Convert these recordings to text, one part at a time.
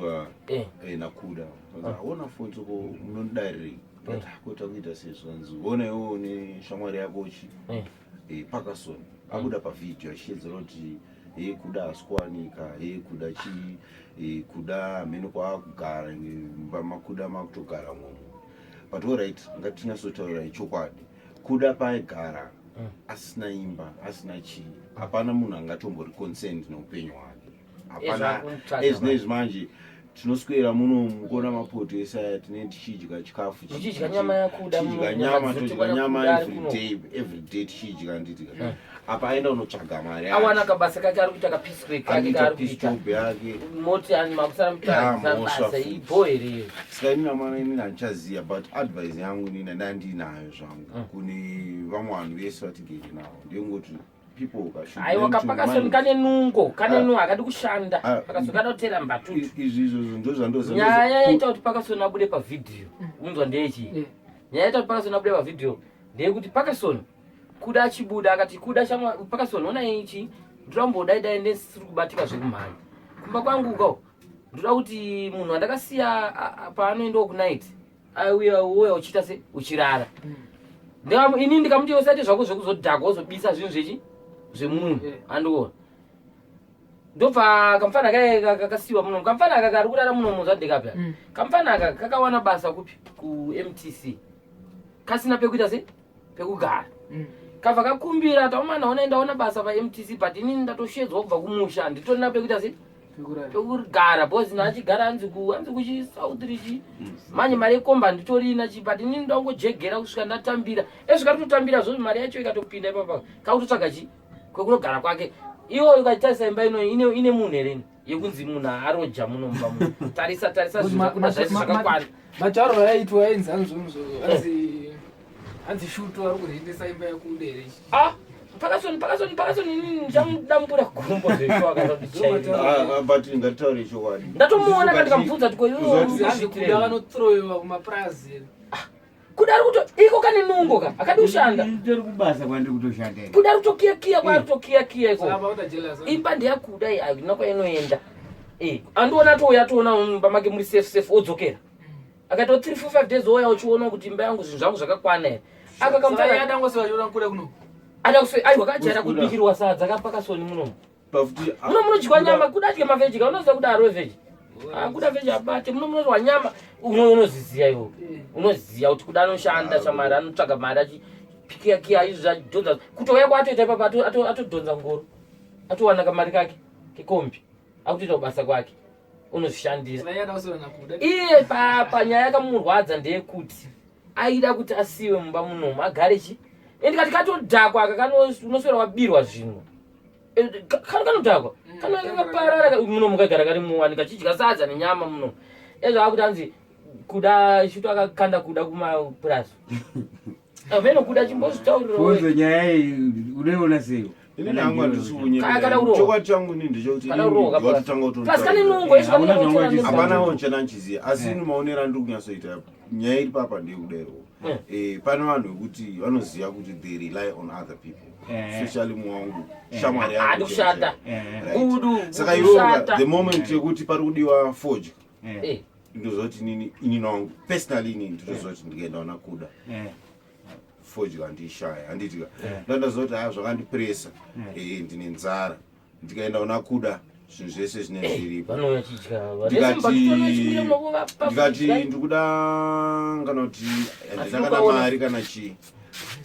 Ndakaudwa naKuda. Aona Fonso, ko munondidarirei? Ndati kuita kuita sezvanzi ona iwewo neshamwari yako chi Parkerson abuda pavhidhiyo achiedzera kuti he, Kuda haasi kuwanika, he, Kuda chi, Kuda hamene kwaakugara, mumba maKuda makutogara momo. But alright, ngatinyatsotaura chokwadi, Kuda paaigara asina imba, asina chii, hapana munhu angatombori concerned neupenyu hwake, hapana. Ezvakutsvaga. Ezvinezvi manje tinoswera muno mukuona mapoto ese aya, tinenge tichidya chikafu. Tichidya nyama yaKuda. Tichidya nyama, todya nyama every day, every day tichidya, handiti? Apa aenda unotsvaga mari yacho. Awana kabasa kake, ari kuita kapiecework kake. Anoita kaari piece kuita job yake. Moti ani makusara Ya, mutsvaga mhosva basa futi. ibho here iyo? Saka inini amana, inini handichaziva, but advice yangu inini ndandinayo zvangu kune vamwe vanhu vese vatigere navo ndeyongoti people should Aiwa, learn to kaPakasoni manage. kane nungo, kane Ah. nungo, akadi kushanda. Ah. Pakasoni kada kutera mbatutu. Izvi izvozvo ndozvandoziva. Nyaya yaita kuti Pakasoni abude pavhidhiyo, unzwa, ndeyechii? Nyaya yaita kuti Pakasoni abude pavhidhiyo ndeyekuti Pakasoni, Kuda achibuda akati, "Kuda shamwa Pakasoni, ona ichi, ndoda dai ndesiri kubatika zvekumhanya kumba kwangu uko. Ndoda kuti munhu wandakasiya paanoendawo kunight auya, uya uchiita se uchirara." Ini ndikamuti, "Usaite zvako zvekuzodhakwa, uzobisa zvinhu zvechi zvemunhu." Andiona ndobva kamufana kaye kakasiwa munomu. Kamufana aka kari kurara munomu zvadhekapya. Kamufana aka kakawana basa kupi? KuMTC, kasina pekuita se pekugara. Kabva kakumbira, "Taumana, ona, ndaona basa paMTC, but inini ndatoshedzwa kubva kumusha, handitorina pekuita se pekugara, because nachigara hanzi hanzi kuchiSouth richi manje mari yekomba handitorina chi, but inini ndangojegera kusvika ndatambira." Ezvika tototambira zvozvo, mari yacho ikatopinda ipapa, kakutotsvaga chi kwekunogara kwake. Iwo ukatarisa imba ino, ine munhu here yekunzi munhu aroja muno mumba muno? Tarisa, tarisa, zvinhu zvakuda zvaisi zvakakwana. Matauro aiitwa ainzi anzvonzvo, hanzi Shuto ari kurendesa imba yaKuda here? Ah, Pakasoni, Pakasoni, Pakasoni, inini ndichamudambura gumbo zvesho akazandichairira. Ah, ah, but ngatitaure chokwadi. Ndatomuona ka, ndikamubvunza kuti, "Ko iwewe Hanzi Kuda vanotroyiwa kumapurazi. Kuda ari kuto iko kane nungo ka, akadi kushanda. Nditori kubasa kwandiri kutoshanda ini. Kuda ari kutokiyakiya, kwaari kutokiyakiya iko. Saka vakuita jealous. Imba ndeyaKuda iyi, haina kwainoenda. Andiona atouya, atoona mumba make muri safe safe, odzokera. Akaita 3 4 5 days, ouya uchiona kuti imba yangu, zvinhu zvangu zvakakwana here. Aka Saka kamufana adangoseva chiona Kuda kuno. Ada kuswe, aiwa, kajaira Kuda. kubikirwa sadza kaPakasoni munomu. Pafuti Muno munodyiwa nyama, Kuda adye maveggie ka, unoziva kuda arove veggie. Ah, Kuda veggie abate, muno munodyiwa nyama. Unoziziya iwe. Unoziya kuti Kuda anoshanda shamari, anotsvaga mari achipikiya kiya izvi zvadhonza. Kutouya kwaatoita ipapa atodhonza ngoro. Atowana kamari kake kekombi. Akutoita kubasa kwake. Unozvishandira. Saka iye adangoseva naKuda. Iye panyaya yakamurwadza ndeyekuti aida kuti asiwe mumba munomu agare chi ende kati katodhakwa aka unoswera wabirwa zvinhu. Kano kanodhakwa, kano kakaparara munomu, kagara kari muwani kachidya sadza nenyama munomu. Ezvo akuti hanzi Kuda Shuto akakanda Kuda kumapurazi aveno. Kuda, chimbozvitaurira. Fonzo, nyaya iyi unoiona sei? Inini hangu handisi Kana kurohwa. Chokwadi changu ini ndechekuti Kana kurohwa. watotanga. Plus kane nungo izvo. Hauna zvanga uchiziva. Hapana onchana nchiziva, asi ini maonero andiri kunyatsoita nyaya iri papa ndeyekudairwo. Pane vanhu vekuti vanoziva kuti they rely on other people, especially mwangu, shamwari yangu. Haadi kushanda. Right. Budu. Saka iwewe Kushata. the moment yekuti pari kudiwa fodya, ndoziva kuti inini wangu personally, inini ndinoziva kuti ndikaenda ona Kuda, fodya handishaya, handiti ka? Ndandaziva kuti ha, zvakandipresa, ndine nzara, ndikaenda una Kuda zvinhu zvese zvinenge zviripo. Vanouya chidya. Ndikati ndikuda kana kuti handina kana ukaona- mari kana chii,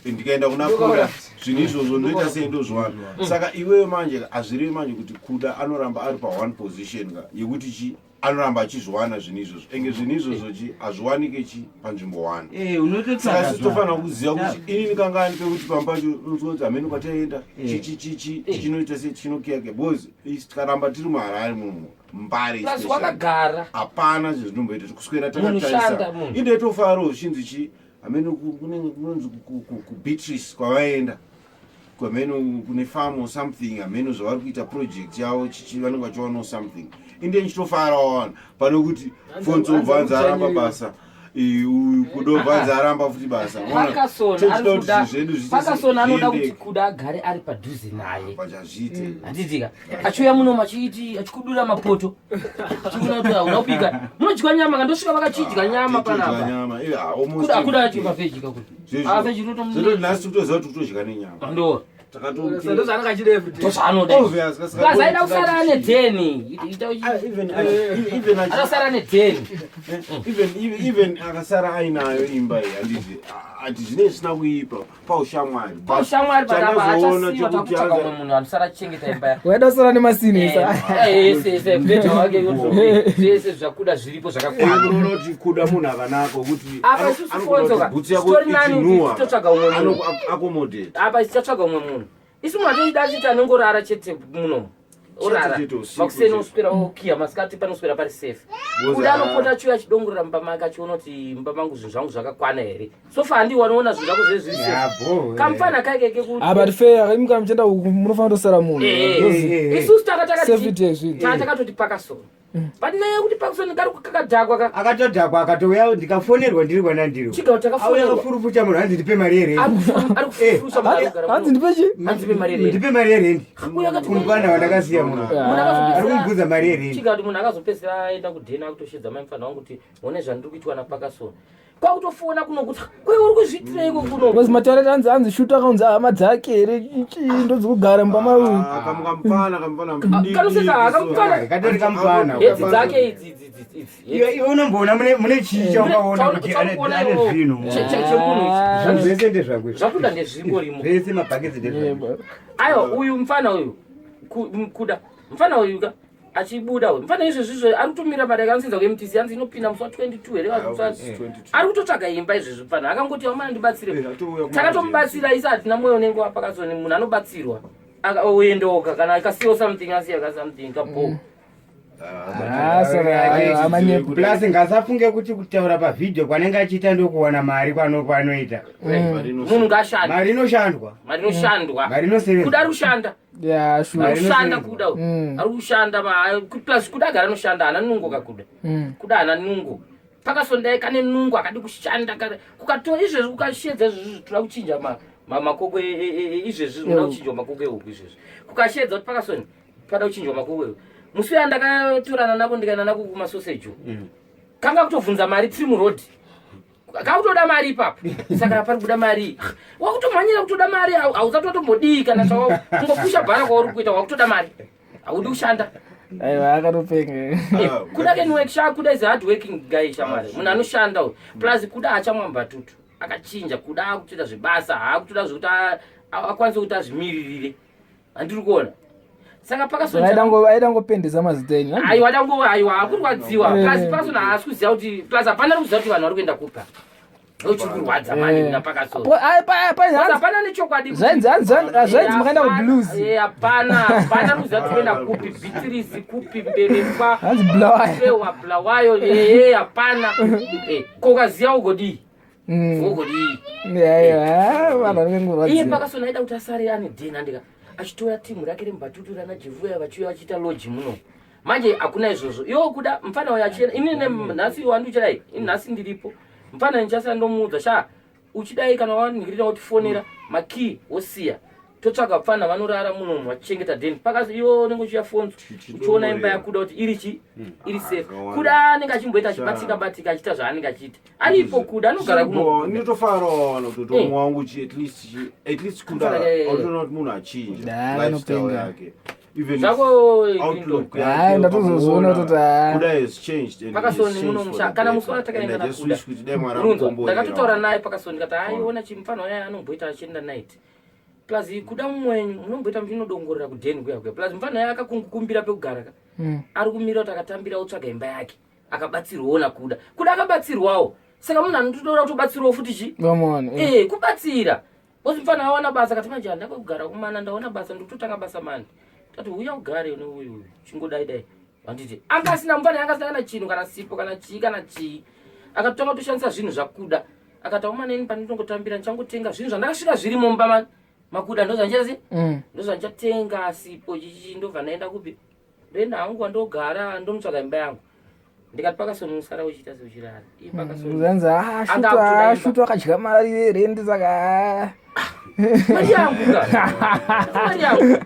ndikaenda kuna Kuda zvinhu izvozvo ndoita sei? Ndozviwana. Saka iwewe manje hazvirevi manje kuti Kuda anoramba ari paone position ka yekuti chi anoramba achizviwana zvinhu izvozvo, enge zvinhu izvozvo chi hazviwanike chi panzvimbo one. Saka Unototsvaga. isu tofanira kuziva kuti inini kangani pekuti pamba pacho unozwa kuti hamene kwataenda, chichichichi chinoita sei, chinokiyakiya, because isi tikaramba tiri muHarare muno, Mbare Plus especially, wakagara. Hapana zvezvinomboita, kuswera Munhu shanda, takatarisa. munhu. Inde tofarawo zvichinzi chi hamene kunenge kunonzi kuBeatrice kwavaenda, kwamene kune farm or something, hamene zvavari kuita project yavo chichi, vanenge vachiwanawo something. Inde ndichitofarawo vanhu pane kuti Fonzo bvanzi aramba basa. Uyu kudobvanza aramba futi basa. Pakasona anoda kuti kuda agare ari padhuze naye. Pachazviite. Handitika. Achiuya muno machiiti achikudura mapoto. Chiona kuti hauna kubika. Munodya nyama kandosvika vakachidya nyama panapa. Nyama. Eh, almost. Kuda kuda achi mavheji kakuti. Ah, vheji Zvino rotomu. nhasi kutoziva kuti kutodya nenyama. Ndo. Takatomuti. Ndozvaanenge achida everyday. Ndozvaanoda. Obvious, kasi- Plus aida kusara ane dheni. Ita Ah, even even achi- Akasara ane dheni. even even- even akasara ainayo imba iyi handiti ati zvinenge zvisina kuipa paushamwari But Paushamwari panapa chandazoona achasiyiwa chekuti takutsvaka anza- umwe munhu anosara achichengeta imba yake. Waida kusara nemasinisa. Ese wake zvese zvakuda zviripo zvakakwana. unoona kuti kuda munhu akanaka wekuti Apa ano- isusu anokuda kuti fonzoka, bhutsu yako zvitori nani kuti ichinhuwa, titotsvaga umwe munhu. accommodate. Apa tichatsvaga umwe munhu. Isu munhu atinoda achiti anongorara chete munomu. Orara. Chete chete usiku Makuseni chete. oswera okiya masikati panoswera pari safe. Because, Kuda ah, anopota achiuya achidongorera mumba make achiona kuti mumba mangu zvinhu zvangu zvakakwana here. Sofa handiwo anoona zvinhu zvako zvese zviri safe. Yabo. Kamufana kaike kekuti. Ah, but fair, imi kana muchienda uku munofanira kutosara munhu. Eh, Because eh. Isusu taka takati Safety yezvinhu. taka takatoti pakasoni. But naye kuti pakasoni kari kakadhakwa ka. Akatodhakwa akatouya ndikafonerwa ndiri kwana ndiro. Chigawo Auya takafonerwa. akafurufucha munhu hanzi ndipe mari yerendi. Ari kufurusa munhu ari kugara Hanzi muno. ndipe chi? Hanzi ndipe mari yerendi. Ndipe mari yerendi. Uyu akati Kumupana wandakasiya munhu. Munhu Ari akazopedzisira kumubvunza mari yerendi. chika kuti munhu akazopedzisira aenda kudhena akutoshedza mai mufana wangu kuti one zvandiri kuitwa napakasoni. Kwakutofona kuno kuti kwe uri kuzviitireiko kuno. Because matauriro hanzi hanzi shuta akaunza hama dzake here chii ndodzikugara mumba mauyu. Ah, kamufana kamufana mudiki, kanoseka, kamufana. so- Katori kamufana. Hedzi dzake idzi idzi idzi idzi. Iwe iwe unomboona mune mune chii chaukaona kuti ane ane zvinhu. Chemunhu ichi. Zvinhu zvese ndezvako. izvi. Zvakuda ndezvingorimo. Zvese mabhaketsi ndezvako. Aiwa uyu mufana uyu kuda mufana uyu ka achibuda uyu mufana izvezvi izvo ari kutomira mari yake anosenza kuMTC hanzi inopinda musi wa22 here Ah, musi wa- 22. ari kutotsvaga imba izvezvi mufana akangoti amana ndibatsire Eh, atouya kuma- takatomubatsira isi hatina mwoyo unenge wapakazoni munhu anobatsirwa oendoka kana akasiyawo something asiya ka something kabo Ah, saka ayo amanyepo. Plus ngasafunge kuti kutaura pavhidhiyo kwanenge achiita ndokuwana mari kwano kwanoita. munhu ngaashande Mari inoshandwa. mari inoshandwa Mari inosevenza. kuda ari kushanda Yeah, sure. ari Mari kushanda inosevenzwa. kuda uyu. Ari kushanda plus kuda agara anoshanda haana nungo kakuda kuda haana nungo pakasondai kane nungo akadi kushanda kukatora izvezvi kukashedza izvezvi toda kuchinja makoko izvezvi unoda kuchinjwa makoko ehuku izvezvi kukashedza kuti pakasoni pada kuchinjwa makoko ehuku musi uya ndakatorana nako ndikaenda nako kumasoseji kanga kutobvunza mari tiri murodhi kakutoda mari ipapo saka pari kuda mari wakutomhanyira kutoda mari hausati watombodii kana kungopusha bhara kwauri kuita wakutoda mari haudi kushanda Aiwa akatopenga. Eh, kuda can work sha kuda is a hard working guy shamwari munhu anoshanda uyu plus kuda achamwa mbatutu akachinja kuda akutoita zvebasa haakutoda zvekuti akwanise kuti azvimiririre handiri kuona saka pakasonja Aida ngopendesa mazita enyu. aiwa dango aiwa akurwadziwa Eh. plus pakasona haasi kuziva kuti plus hapana ari kuziva kuti vanhu vari kuenda kupa ndochiri kurwadza mani Eh. kuna pakasona Zvainzi hapana nechokwadi kuti- zvainzi zvainzi makaenda Hapana, kublues. eh, hapana hapana kuziva kuti kuenda kupi bhitirisi kupi mberekwa Hanzi Bulawayo. ewa bulawayo ee hapana Eh, ko ukaziva ugodii Ugodii Yeah, yeah. Vanhu vanenge iye ngorwadziwa. pakasona aida kuti asare ane dheni andika achitora timu rake remubhatutu rana jevuya vachiuya vachiita loji muno manje hakuna izvozvo iwo kuda mufana uyo achienda inini nhasi wandichidai ini nhasi ndiripo mufana ndichasara ndomuudza sha uchidai kana waningirira wotifonera makii wosiya totsvaga vapfana vanorara munomu vachichengeta dheni pakasi iwo unenge uchiuya fonzo uchiona imba yakuda kuti iri chi iri safe Akawanda. kuda anenge achimboita achibatika batika achiita zvaanenge achiita aripo kuda anogara kuno ndinotofarawo kuti Eh. umwe wangu chi at least at least kuda Kuda, eh, eh. autoona kuti munhu achinja Da, lifestyle anopenga. yake even zvako outlook Hayi, ndatozozviona kutoti, ah. kuda has changed and Pakasoni he has changed muno for musha. the Kana better. musi watakaenda And I just naKuda. wish kuti dai Mwari Unonzwa, amukomborera. ndakatotaura naye pakasoni ndikati aiona chimufana waya anomboita achienda night plus kuda mumwenyu munomboita muchinodongorera kudheni kuya kuya plus mufana waya akakumbira pekugara ka ari kumira kuti akatambira otsvaga imba yake akabatsirwawo nakuda kuda akabatsirwawo saka munhu anototora kutobatsirwawo futi chi Vamona. Eh, kubatsira bosi mufana awana basa kati manje handina kwekugara kumana ndaona basa ndikutotanga basa mani tati uya ugare une uyu uyu chingodai dai handiti anga asina mufana anga asina kana chinhu kana sipo kana chii kana chii akatotanga kutoshandisa zvinhu zvakuda akati aumana ini pandinongotambira ndichangotenga zvinhu zvandakasvika zvirimo mumba mani makuda ndozvandichita sei ndozvandichatenga sipo chichi ndobva ndaenda kupi ndoenda hangu kwandogara ndomutsvaga imba yangu Ndikati Pakasoni usara uchiita seuchirara. Iye Pakasoni. Zanzi ah Anga shuto akutoda ah imba. shuto akadya mari yerendi saka ah. Mari yangu ka. Mari yangu.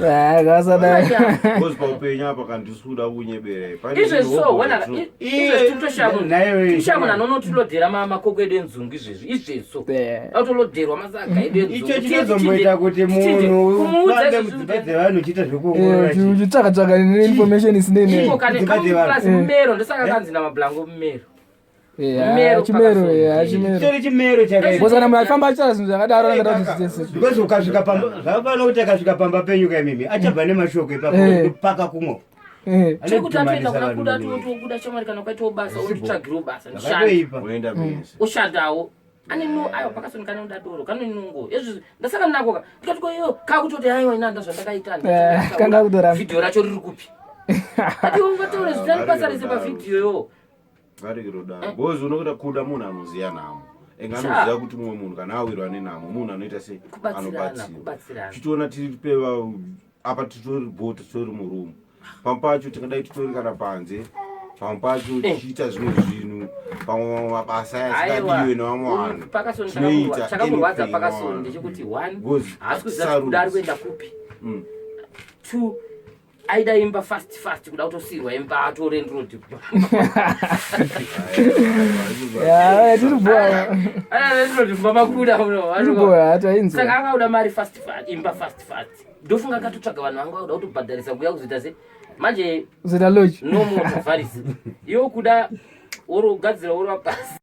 Ah, kasadai. Mari yangu. Because paupenyu apa kandisi kuda kunyebera. Pane Izvezvi so chinhu wona wogona izvezvi tinotoshaya Naiwe- tinoshaya munhu anonotilodhera makoko edu enzungu izvezvi izvezvo. Eh. Autolodherwa masaga edu enzungu. Icho chinozomboita kuti munhu kumuudza ufambe izvezvi mudzimba dzevanhu uchiita zvekuongorora Eh, chii. uchitsvaga tsvaga neinformation isine Iko nei. kane Dzimba dzevanhu. plus mumero ndosaka kanzi namablango mumero. Eh, Mumero ah, chimero pakasoni. eh, ah, chimero. Chitori chimero chakaipa. Because kana munhu achifamba achitaura zvinhu zvakadaro anenge ada kuti zvitese. Because ukasvika pamba zvakafanira kuti akasvika pamba penyu kaimimi achabva nemashoko ipapo Eh. paka kumwe. Eh. Chekuti atoenda kuna Anokutumanisa kuda vanhu. tokuda shamwari kana ukaitawo basa unditsvagirewo basa ndishande. Zvakatoipa. Unoenda mese. Oshandawo. Ane no aiwa pakasoni kane uda doro kane nungo. Izvi ndasaka nako ka. Ndikati ko iyo kakutoti aiwa ina ndazvandakaita. Eh, kanga kutoramba. Video racho riri kupi? Ati ungataure zvisina basa rese pavideo yo. Ngarekerodaro. Because unokuda kuda munhu anoziya nhamo. Enga Sha. anoziya kuti mumwe munhu kana awirwa nenhamo munhu anoita sei Kubatsirana, anobatsira. kubatsirana. Tichiona tiri peva apa titori bo titori murumu. Pamwe pacho tingadai titori kana panze. Pamwe pacho Eh. tichiita zvimwe zvinhu. Pamwe mamwe mabasa aya Aiwa. asingadiwe nevamwe vanhu. Pakasoni Tinoita chakamurwadza anything, pakasoni vanhu. ndechekuti one Because haasi kuziva kuti kuda ari kuenda kupi. Two aida imba fast fast kuda kutosirwa imba atorendrod. Ya, tiri bhowa. Aendrod mba makuda muno. Tiri bhowa tainzwa. Saka akauda mari fast fast imba fast fast. Ndofunga akatotsvaga vanhu vanga vakuda kutobhadharisa kuya kuzoita se manje Kuzoita lodge. no more tavharisi. Iwe kuda uri kugadzira uri wapasi.